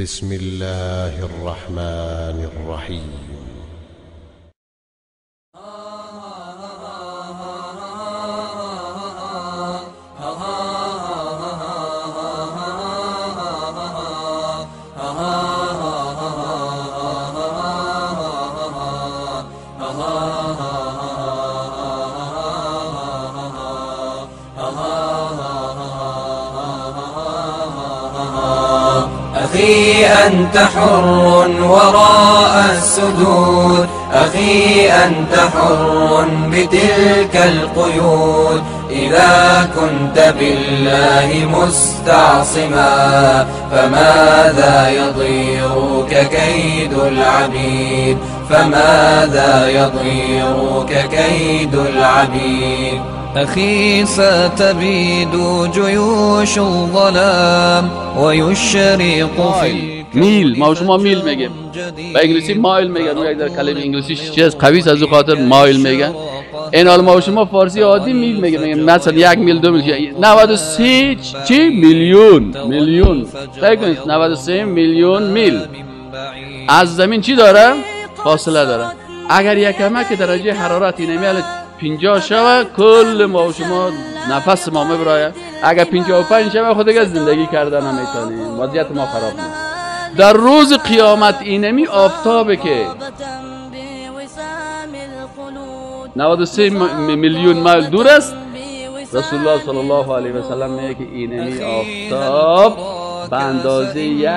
بسم الله الرحمن الرحیم. أخي أنت حر وراء السدود، أخي أنت حر بتلك القيود، إذا كنت بالله مستعصما فماذا يضيرك كيد العبيد، فماذا يضيرك كيد العبيد. أخي ستبيد جيوش الظلام ويشرق في میل. ما شما میل میگیم، به انگلیسی مایل میگن. اون یک در کلمه انگلیسی چیز قوی از او خاطر مایل میگن. این حال ما شما فارسی عادی میل میگیم، میگیم مثلا 1 میل 2 میل 93 چی میلیون میلیون، فکر کنید 93 میلیون میل از زمین چی داره؟ فاصله داره. اگر یک کمک درجه حرارت اینه میل 50 شوه کل ما و شما نفس ما میبرایه. اگر 55 شوه خود دیگه زندگی کردن نمیتونیم، وضعیت ما خراب میشه. در روز قیامت اینمی آفتابه که 93 میلیون مایل دور است، رسول الله صلی الله علیه و سلم میگه که اینمی آفتاب به اندازه 1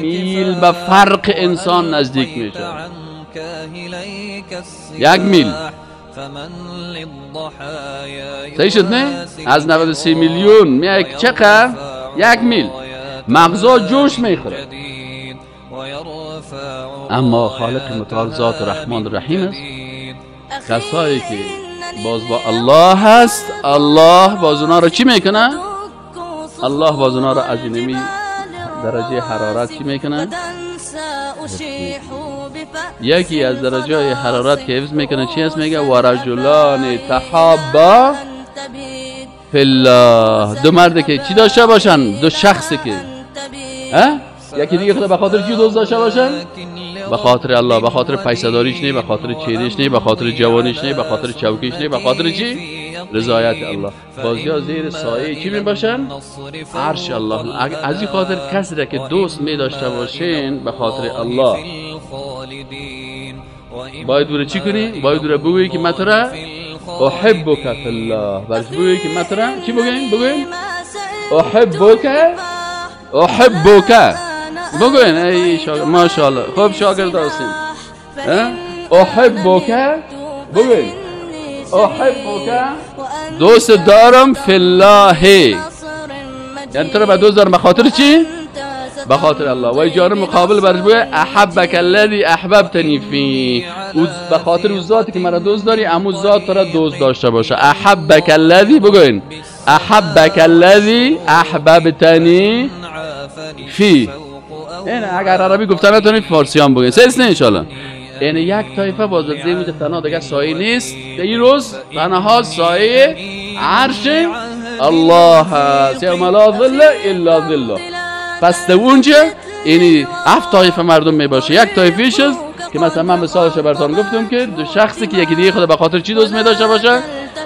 میل به فرق انسان نزدیک میشه. 1 میل صحیح شد نه؟ از 93 میلیون میای چقدر؟ 1 میل. مغزا جوش میخوره. اما خالق متعال ذات رحمان رحیم است. کسایی که باز با الله هست، الله باز اونا رو چی میکنه؟ الله باز اونا رو از اینمی درجه حرارت چی میکنه؟ یکی از درجه های حرارت که حفظ میکنه چی هست؟ میگه و رجلان تحابا فی الله. دو مرد که چی داشته باشن؟ دو شخص که یکی دیگه خدا به خاطر چی دوست داشته باشن؟ به خاطر الله، به خاطر پیسه داریش نه، به خاطر چهرهش نه، به خاطر جوانیش نه، به خاطر چوکیش نه، به خاطر چی؟ رضایت الله. بازی زیر سایه چی می باشن؟ عرش الله. از این خاطر کسی را که دوست می داشته باشین به خاطر الله، باید او را چی کنی؟ باید او را بگویی که من تو را احبک فی الله. برش بگویی که من تو را چی بگوییم؟ بگوییم احبک، احبک بگوین. ای شاگرد ماشاءالله، خب شاگرد هستیم. احبک بگوین، احبک دوست دارم فی الله، یعنی تو را به دوست دارم به خاطر چی؟ به خاطر الله. و جانب مقابل برش بگه احبک الذی احببتنی فی، به خاطر اون ذاتی که مرا دوست داری، امو ذات تو را دوست داشته باشه. احبک الذی، بگوین احبک الذی احببتنی فی. این اگر عربی گفته نتونید فارسی هم بگین، سیس نه انشالله. این یک طایفه باز زیر میشه، تنها دیگه سایه نیست. این روز تنها سایه عرش الله هست، یوم لا ظل الا ظله. پس در اونجا یعنی 7 طایفه مردم میباشه. یک طایفه است که مثلا من مثالش براتون گفتم که دو شخصی که یکی دیگه خود به خاطر چی دوست می‌داشته باشه؟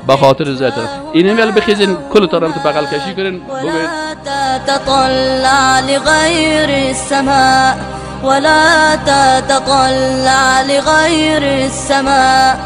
به خاطر رضایت. اینم ولی بخیزین کل تارم تو بغل کشی کنین بگوین تتطلع لغير السماء ولا تتطلع لغير السماء.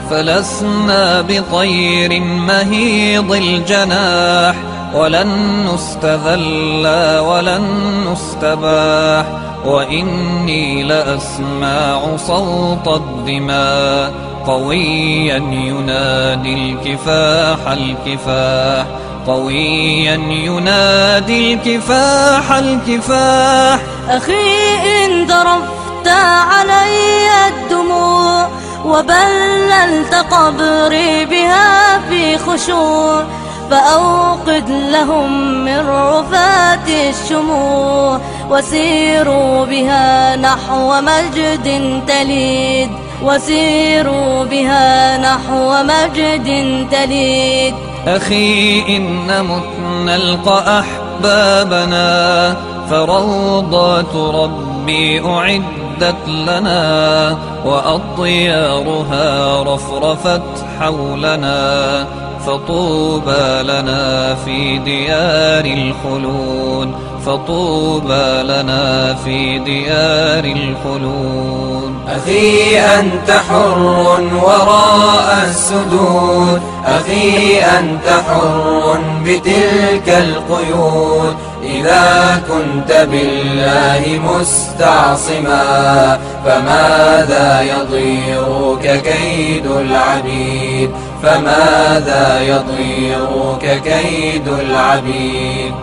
فلسنا بطير مهيض الجناح ولن نستذل ولن نستباح، وإني لأسمع صوت الدماء قويا ينادي الكفاح الكفاح، قويا ينادي الكفاح الكفاح. أخي إن ذرفت علي الدموع وبللت قبري بها في خشوع، فأوقد لهم من رفات الشموع وسيروا بها نحو مجد تليد، وسيروا بها نحو مجد تليد. أخي إن مت نلقى أحبابنا فروضات ربي أعدت لنا، وأطيارها رفرفت حولنا، فطوبى لنا في ديار الخلود، فطوبى لنا في ديار الخلود. أخي أنت حر وراء السدود، أخي أنت حر بتلك القيود، إذا كنت بالله مستعصما فماذا يضيرك كيد العبيد، فماذا يضيرك كيد العبيد.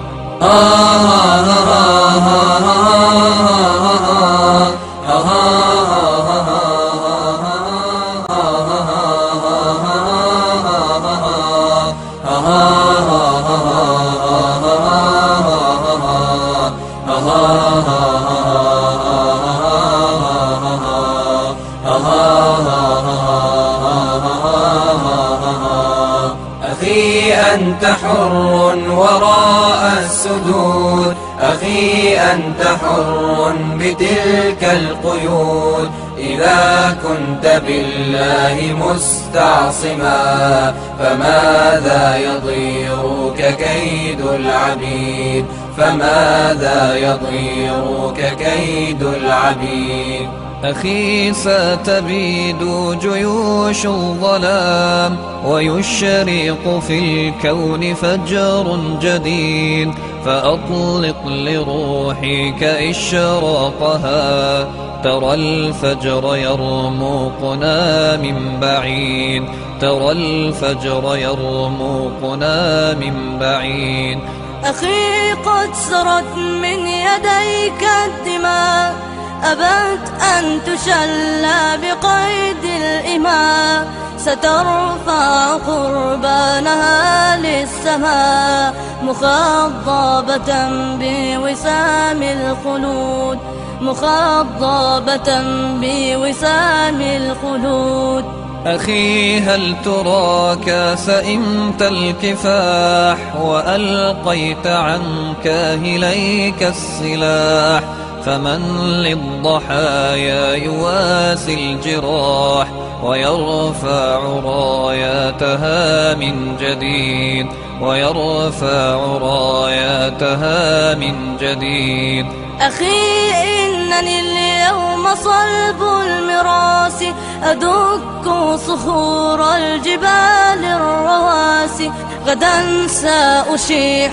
أخي أنت حر وراء السدود، أخي أنت حر بتلك القيود، إذا كنت بالله مستعصما فماذا يضيرك كيد العبيد، فماذا يضيرك كيد العبيد. أخي ستبيد جيوش الظلام، ويشرق في الكون فجر جديد، فأطلق لروحك إشراقها، ترى الفجر يرمقنا من بعيد، ترى الفجر يرمقنا من بعيد. أخي قد سرت من يديك الدماء، أبت أن تشلى بقيد الإماء، سترفع قربانها للسماء، مخضبة بوسام الخلود، مخضبة بوسام الخلود. أخي هل تراك سئمت الكفاح، وألقيت عن كاهليك السلاح، فمن للضحايا يواسي الجراح، ويرفع راياتها من جديد، ويرفع راياتها من جديد. أخي إنني اليوم صلب المراس، أدك صخور الجبال الرواسي، غدا سأشيح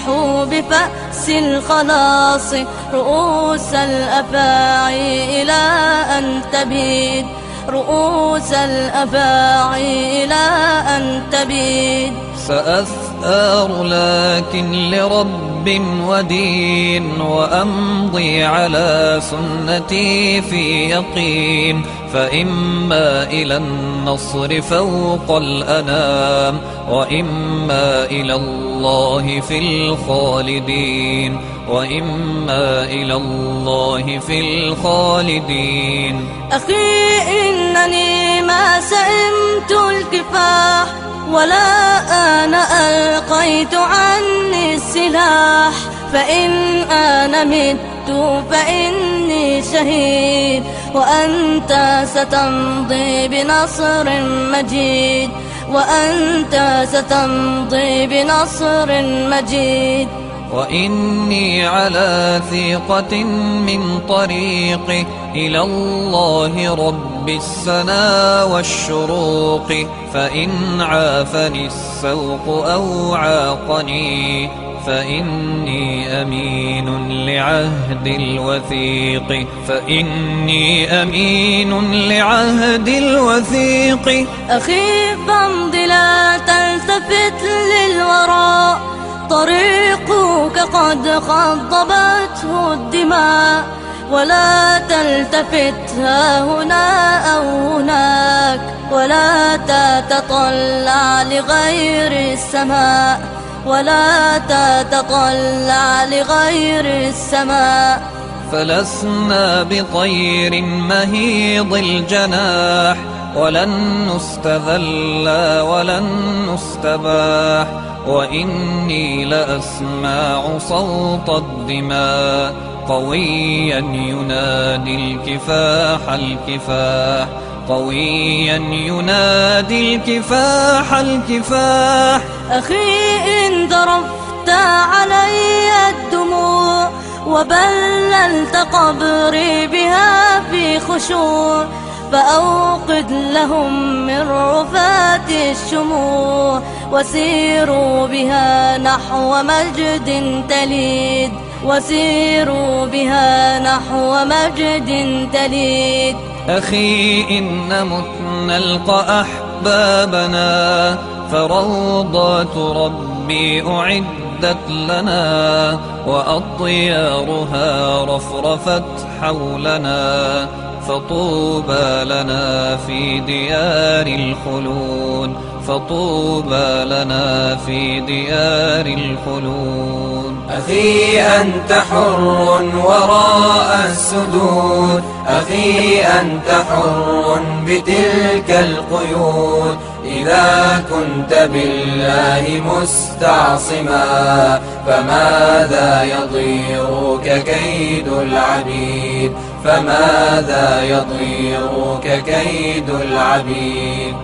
بفأس الخلاص، رؤوس الأفاعي إلى أن تبيد، رؤوس الأفاعي إلى أن تبيد. سأثار لكن لرب ودين، وأمضي على سنتي في يقين، فإما إلى النصر فوق الأنام، وإما إلى الله في الخالدين، وإما إلى الله في الخالدين. أخي إنني ما سئمت الكفاح، ولا أنا ألقيت عني السلاح، فإن أنا مت فإني شهيد، وأنت ستمضي بنصر مجيد، وأنت ستمضي بنصر مجيد. وإني على ثقة من طريقي إلى الله رب السنا والشروق، فإن عافني السوق أو عاقني، فإني أمين لعهد الوثيق، فإني أمين لعهد الوثيق. أخي فامض لا تلتفت للوراء، طريقك قد خضبته الدماء، ولا تلتفت ها هنا أو هناك، ولا تتطلع لغير السماء، ولا تتطلع لغير السماء. فلسنا بطير مهيض الجناح، ولن نستذل ولن نستباح، وإني لأسمع صوت الدماء قويا ينادي الكفاح الكفاح، قويا ينادي الكفاح الكفاح. أخي إن ذرفت علي الدموع وبللت قبري بها في خشوع، فأوقد لهم من رفات الشموع، وسيروا بها نحو مجد تليد، وسيروا بها نحو مجد تليد. أخي إن مت نلقى أحبابنا، فروضات ربي أعدت لنا، وأطيارها رفرفت حولنا، فطوبى لنا في ديار الخلود، فطوبى لنا في ديار الخلود. أخي أنت حر وراء السدود، أخي أنت حر بتلك القيود، إذا كنت بالله مستعصما فماذا يضيرك كيد العبيد، فماذا يضيرك كيد العبيد.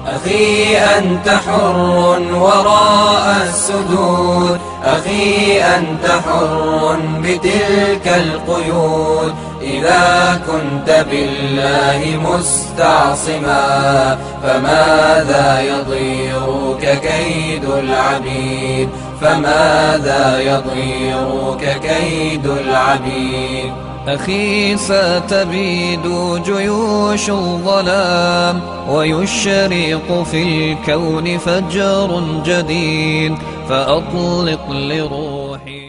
أخي أنت حر وراء السدود، أخي أنت حر بتلك القيود، إذا كنت بالله مستعصما فماذا يضيرك كيد العبيد، فماذا يضيرك كيد العبيد. أخي ستبيد جيوش الظلام، ويشرق في الكون فجر جديد، فأطلق لروحي